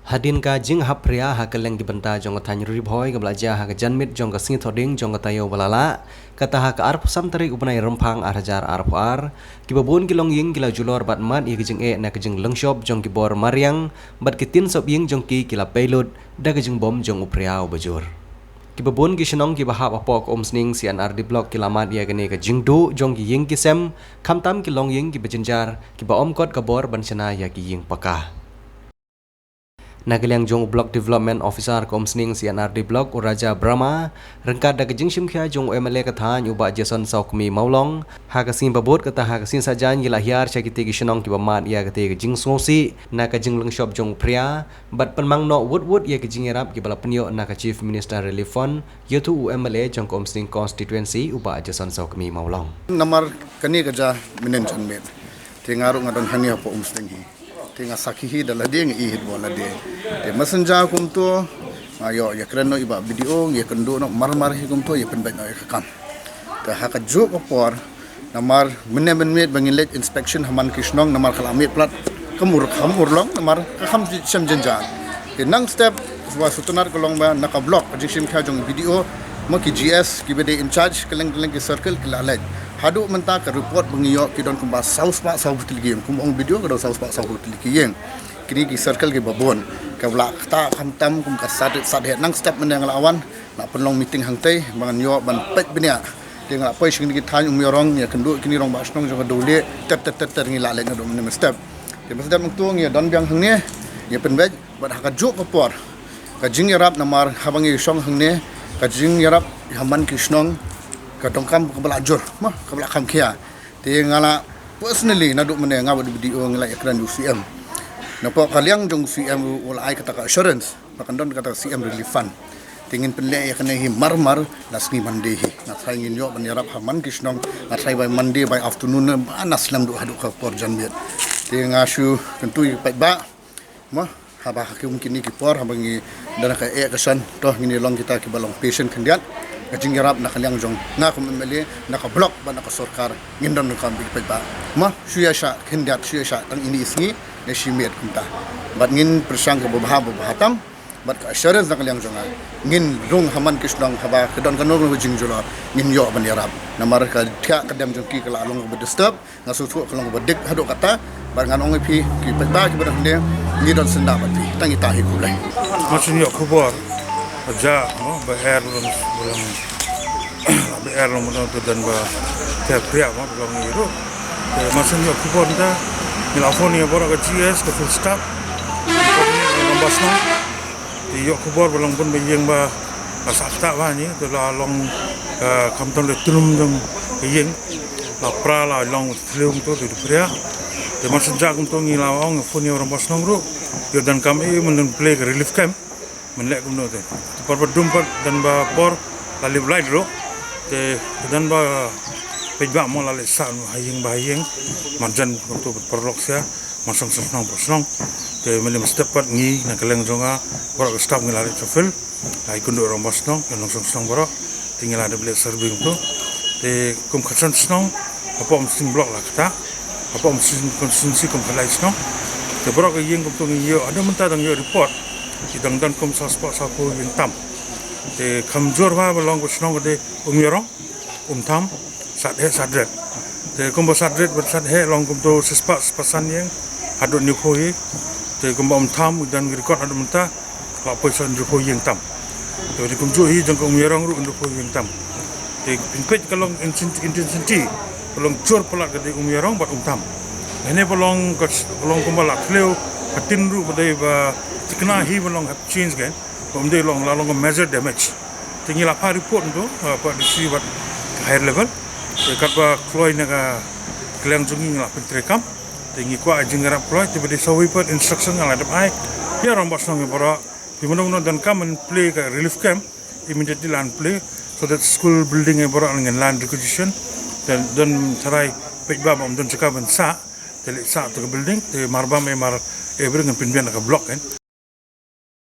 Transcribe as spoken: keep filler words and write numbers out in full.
Hadien ka jinghap phria ha kylleng ki bynta jong ka thaiñ Ri Bhoi kaba la jia ha ka janmiet jong ka sngi Thohdieng jong ka taïew ba la lah, kata ha ka arphew san tarik u bnai Rymphang ar hajar arphew ar, kiba bun ki longïing ki la julor bad mad ïa ka jingeh na ka jinglyngshop jong ki bor mariang bad ki tin sop ïing jong ki ki la peit lut da ka jingbom jong u phria uba jur. Kiba bun ki shnong kiba hap hapoh ka Umsning C and R D Block ki la mad ïa kane ka jingduh jong ki ïing ki sem, khamtam ki longïing kiba jynjar, kiba ym kot ka bor ban shna ïa ki ïing paka. Na ka liang jong u Block Development Officer ka Umsning C and R D Block u Raja Brahma, ryngkat da ka jingshim khia jong u M L A ka thaiñ u Bah Jason Sawkmie Mawlong, ha ka sngi ba bud kata ha ka sngi Saitjaiñ ki la hiar sha kitei ki shnong kiba mad ïa katei ka jingsngewsih na ka jinglyngshop jong u phria, bad pynmang noh wut wut ïa ka jingïarap kiba la pynïoh na ka Chief Minister Relief Fund ïa utu u M L A jong ka Umsning Constituency u Bah Jason Sawkmie Mawlong. Namar kane ka jia mynhynnin janmiet, te nga ruh nga don hangne hapoh Umsning hi. Te nga sakhi hi da lade, nga ïohi hi da lade. Te mynhynnin jia kumto, nga ïoh ïakren noh i Bah B D O, ïakynduh noh marmar hi kumto, ïa pynbeit noh ïa ka kam. Te ha kajuh ka por, namar mynhynnin mynmiet ba ngin leit inspection ha man ki shnong, namar ka la miet palat, kam ur, kam urlong, namar ka kham shem jynjar. Te nang step, wa sutnat ka long ba na ka block, ka jingshim khia jong B D O, ma ki G S, kiba dei in charge, kylleng kylleng ki circle ki la leit. Haduh mynta ka report ba ngi ïoh ki don kumba saw spah saw phew tylli ki ïing, kumba ong B D O ka don saw spah saw phew tylli ki ïing. Kine ki circle kiba bun, kaba la ktah khamtam kum ka Saitjaiñ Saitdheh, nang step mynhynnin nga la wan, la pynlong meeting hangtei, ba ngan ïoh ban peit bniah. Te nga la poi sha kine ki thaiñ Umïarong, ïakynduh kine ki rangbah shnong jong ka Dewlieh, ter ter ter ter ngi la leit naduh mynhynnin mynstep. Te mynstep nangtu ngi ïa don biang hangne, ïa pynbeit, bad ha kajuh ka por, ka jingïarap namar haba ngi shong hangne, ka jingïarap ha man ki shnong, ka donkam kaba la jur, ma, kaba la kham khia. Te nga la personally naduh mynne nga bad u B D O ngi la ïakren u C M. Napoh ka liang jong u C M u la ai kata ka assurance ba kan don kata C M Relief Fund. Te ngin pynleh ïa kane hi marmar na sngi Monday hi. Nga tharai ngin ïoh ban ïarap ha man ki shnong, nga tharai by Monday by afternoon ba na slem duh haduh ka por janmiet. Te nga shu kyntu ïa ki paidbah, ma, haba ha kum kine ki por, haba ngi don ka eh ka shon, to ngin ïa long kita kiba long patient khyndiat. Ka jingïarap na ka liang jong nga kum M L A, na ka block bad na ka sorkar, ngin don ruh kum ki paidbah. Ma, shu ïa shah khyndiat, shu ïa shah tang ine i sngi, ne shi miet kumta. Bad ngin pyrshang kaba bha, ba bha tam, bad ka assurance na ka liang jong nga, ngin rung ha man ki shnong haba ka don kano kano ka jingjulor, ngin ïoh ban ïarap. Namar ka thiah ka dem jong ki ka la long kaba disturb, nga sngewthuh ka long kaba dik haduh katta, bad ngan ong ïa phi, ki paidbah kiba don hangne, ngi don syndah bad phi, tang ita hi, khublei. Nga shu ïoh khubor, ka jia, mo, ba er, ba long, ba long, ba er long, ba long, ba don ba ter phria, mo, ba long ïa ruh. Te nga shu ïoh khubor mynta, ngi la phone ïa baroh ka G S, ka field staff, rangbah shnong. Te ïoh khubor ba long bun ba ïing ba la sah ktah bha ne, te la long, eh, khamtam le trum jong ka ïing, la pra la long thliew kumto te phria. Te mynhynnin jia kumto ngi la ong phone ïa u rangbah shnong ruh, ïoh donkam ei, mynhynnin plie ka relief camp, mynhynnin kumno te. Te por ba dum pat don ba por la lip light ruh, te don ba paidbah mo la leit sah ha ïing ba ha ïing, marjan kumto paralok sha, man shnong shnong paralok shnong. Te mynhynnin mynstep pat ngi na ka liang jong nga, baroh ka staff ngi la leit sha field, la ïakynduh rangbah shnong, ïa nongshong shnong baroh, te ngi la dep leit survey kumto. Te kum ka san shnong, hapoh Umsning block la ktah, hapoh Umsning constituency kum ka lai shnong. Te baroh ka ïing kumto ngi ïoh, haduh mynta dang ïoh report, ki dang don kum saw spah saw phew ïing tam. Te kham jur bha ba long ka shnong ka dei Umïarong, Umtham, Saitdheh, Saitdret. Te kumba Saitdret bad Saitdheh long kumto shispah, shispah san ïing, haduh hynñiewphew hi. Te kumba Umtham, don record haduh mynta, la poi sha hynñiewphew ïing tam. Te kumjuh hi jong ka Umïarong ruh hynñiewphew ïing tam. Te pynpeit ka long intensity, intensity, ka long jur palat ka dei Umïarong bad Umtham. Hangne ba long ka, ba long kumba la thliew, ka tin ruh ba dei ba thikna hi ba long hap change kan. Ba ym dei long, la long ka major damage. Te ngi la phah report to, uh, pat D C bad higher level. Te katba kloi na ka liang jong ngi ngi la pyntreikam. Te ngi kwah jingïarap kloi, te ba dei sa wei pat instruction nga la dep ai ïa rangbah shnong baroh. Te mano mano donkam ban plie ka relief camp, immediately la plie, so that school building baroh ngin la requisition. Te don tharai paidbah ba ym don jaka ban sah. Te leit sah to ka building, te mar ba me mar, eh, bring ngan pynbiang na ka block kan.